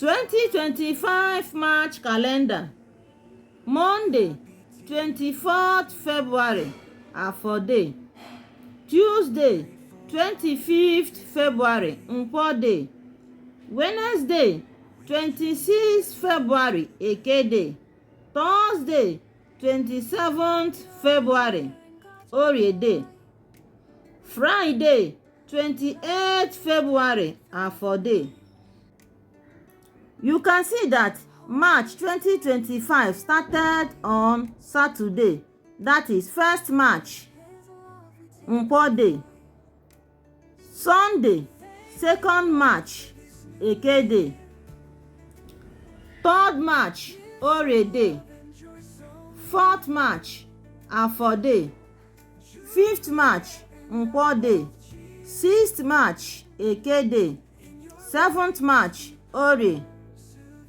2025 March calendar. Monday, 24th February, Afo Day. Tuesday, 25th February, Nkwo Day. Wednesday, 26th February, Eke Day. Thursday, 27th February, Orie Day. Friday, 28th February, Afo Day. You can see that March 2025 started on Saturday. That is 1st March, Nkwo Day. Sunday, 2nd March, Eke Day. 3rd March, Orie Day. 4th March, Afo Day. 5th March, Nkwo Day. 6th March, Eke Day. 7th March, Orie.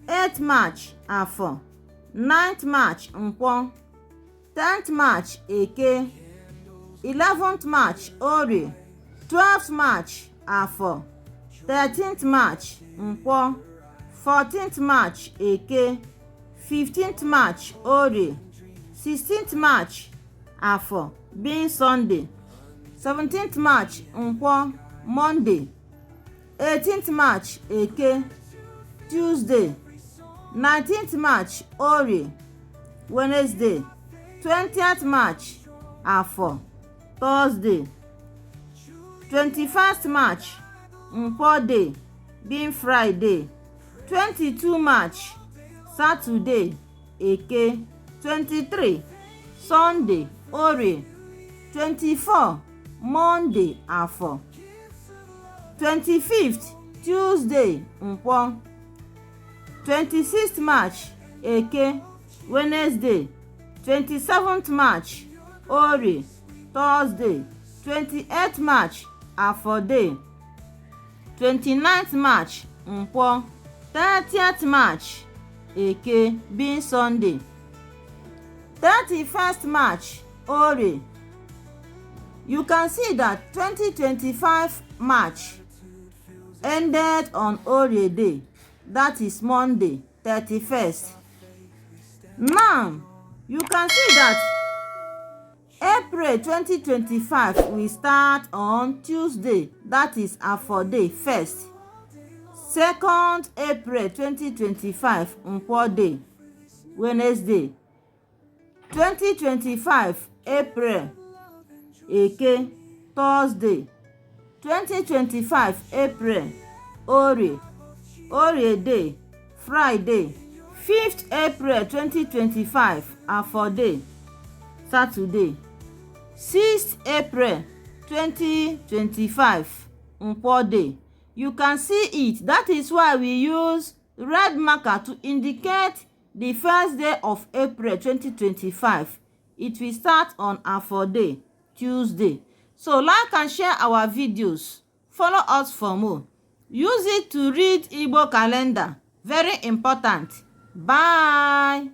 8th March, Afo. 9th March, Nkwo. 10th March, Eke. 11th March, Orie. 12th March, Afo. 13th March, Nkwo. 14th March, Eke. 15th March, Orie. 16th March, Afo, being Sunday. 17th March, Nkwo, Monday. 18th March, Eke, Tuesday. 19th March, Orie, Wednesday. 20th March, Afo, Thursday. 21st March, Nkwo Day, being Friday. 22 March, Saturday, Eke. 23, Sunday, Orie. 24, Monday, Afo. 25th, Tuesday, Nkwo. 26th March, Eke, Wednesday. 27th March, Orie, Thursday. 28th March, Afo Day. 29th March, Nkwo. 30th March, Eke, being Sunday. 31st March, Orie. You can see that 2025 March ended on Orie Day. That is Monday, 31st. Now, you can see that April 2025 will start on Tuesday. That is Afo Day, 1st. 2nd April 2025, Nkwo Day, Wednesday. 2025 April, Eke, Thursday. 2025 April, Orie Day, Friday. 5th April 2025, Afo Day, Saturday. 6th April 2025, Nkwo Day. You can see it. That is why we use red marker to indicate the first day of April 2025. It will start on Afo Day, Tuesday. So like and share our videos. Follow us for more. Use it to read Igbo calendar. Very important. Bye.